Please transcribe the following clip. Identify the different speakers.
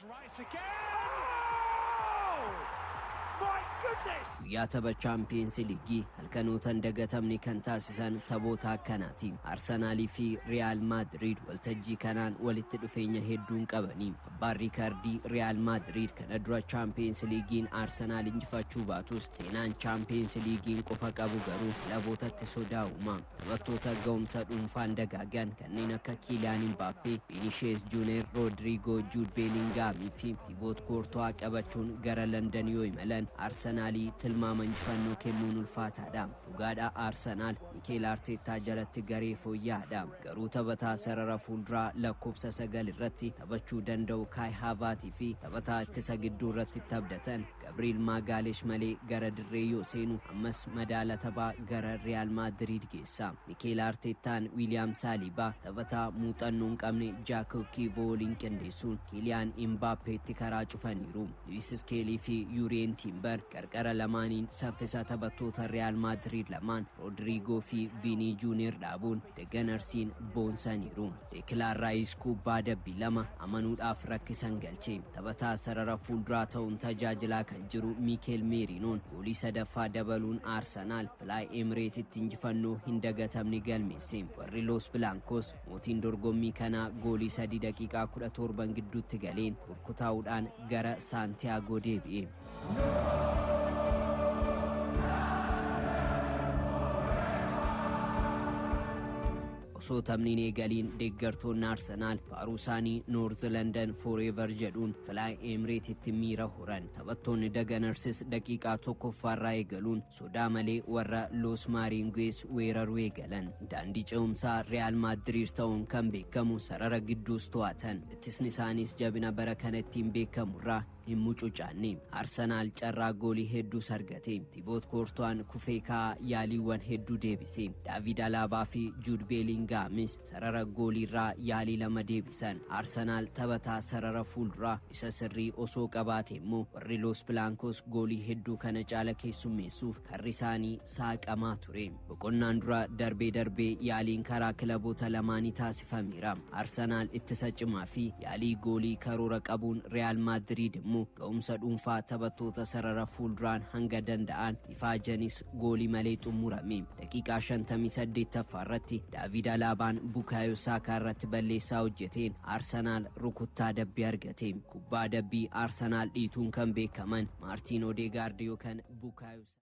Speaker 1: It's Rice again. Oh! My goodness!
Speaker 2: Guyyaa tapha Chaampiyeens Liigii halkanoota hin dagatamne kan taasisan taphoota akkanaati. Arsenaalii fi Riyaal Maadiriid waltajjii kanaan walitti dhufeenya hedduun qabanii. Abbaan riikardii Riyaal Maadiriid kana dura Chaampiyeens Liigiin Arsenaal injifachuu baatus, seenaan Chaampiyeens Liigiin qofa qabu garuu kilabootatti sodaa uuma. Taphattoota ga'umsa dhuunfaan dagaagan kanneen akka Kiiliyaan Imbaappee, Viinishees Juuneer, Roodriigoo, Juud Beelingaamii fi Tiboot Koorto'aa qabachuun gara Landan yoo imalan, Arsenaalii tilmaama injifannoo kennuun ulfaataadha. Dhugaadha, Arsenaal Mikeel Arteettaa jalatti garee fooyya'aadha. Garuu taphataa sarara fuulduraa lakkoofsa 9 irratti taphachuu danda'u Kaay Haavaatii fi taphataa ittisa gidduu irratti taphatan Gabriel Maagaalesh malee gara dirree yoo seenu, ammas madaala taphaa gara Riyaal Maadiriid geessa. Mikeel Arteettaan Wiiliyaam Saaliibaa taphataa muuxannoo hin qabne Jaakob Kiivoo waliin qindeessuun Kiiliyaan Imbaappeetti karaa cufaniiru. Luis Iskeelii fi Yuurien Timber qarqara lamaaniin saffisa taphattoota Riyaal Maadiriid lamaan, Roodriigoo fi Viinii Juuniyer dhaabuun Deganarsiin boonsaniiru. Deekilaan Raayis kubbaa dabbii lama amanuudhaaf rakkisan galche. Taphataa sarara fuulduraa ta'uun tajaajilaa kan jiru Miikeel Meerinoon goolii sadaffaa dabaluun Arsenaal Filaay Emireetitti injifannoo hin dagatamne galmeesse. Warri Los Blancos mootiin dorgommii kanaa goolii 3 daqiiqaa 17 gidduutti galeen burkutaa'uudhaan gara Saantiyaagoo deebi'e. Osoo taphni hin eegaliin deeggartoonni Arsenaal faaruu isaanii "North London Forever" jedhuun Filaay Emireetitti miira horan. Taphattoonni Daganarsis daqiiqaa tokkoffaarraa eegaluun sodaa malee warra Los Merengues weeraruu eegalan. Daandii ce'umsaa Riyaal Maadiriid ta'uun kan beekamu sarara gidduus to'atan. Ittisni isaaniis jabina bara kana ittiin beekamurraa hin mucucaanne. Arsenaal carraa goolii hedduus argate. Tiboot Koorto'aan kufee ka'aa yaaliiwwan hedduu deebise. Daavid Alaabaa fi Juud Beelingaamis sarara gooliirraa yaalii lama deebisan. Arsenaal taphataa sarara fuulduraa isa sirrii osoo qabaate immoo warri Los Blancos goolii hedduu kana caala keessummeessuuf karri isaanii saaqamaa ture. Boqonnaan dura darbee darbee yaaliin karaa kilaboota lamaanii taasifameera. Arsenaal ittisa cimaa fi yaalii goolii karoora qabuun, Riyaal Maadiriid immoo ga'umsa dhuunfaa taphattoota sarara fuulduraan hanga danda'an ifaajanis goolii malee xumurame. Daqiiqaa 58ffaa irratti Daavid Alaabaan Bukaayo Saakaa irratti balleessaa hojjeteen Arsenaal rukuttaa dabbii argate. Kubbaa dabbii Arsenaal dhiituun kan beekaman Maartiin Odeegaard yookaan Bukaayo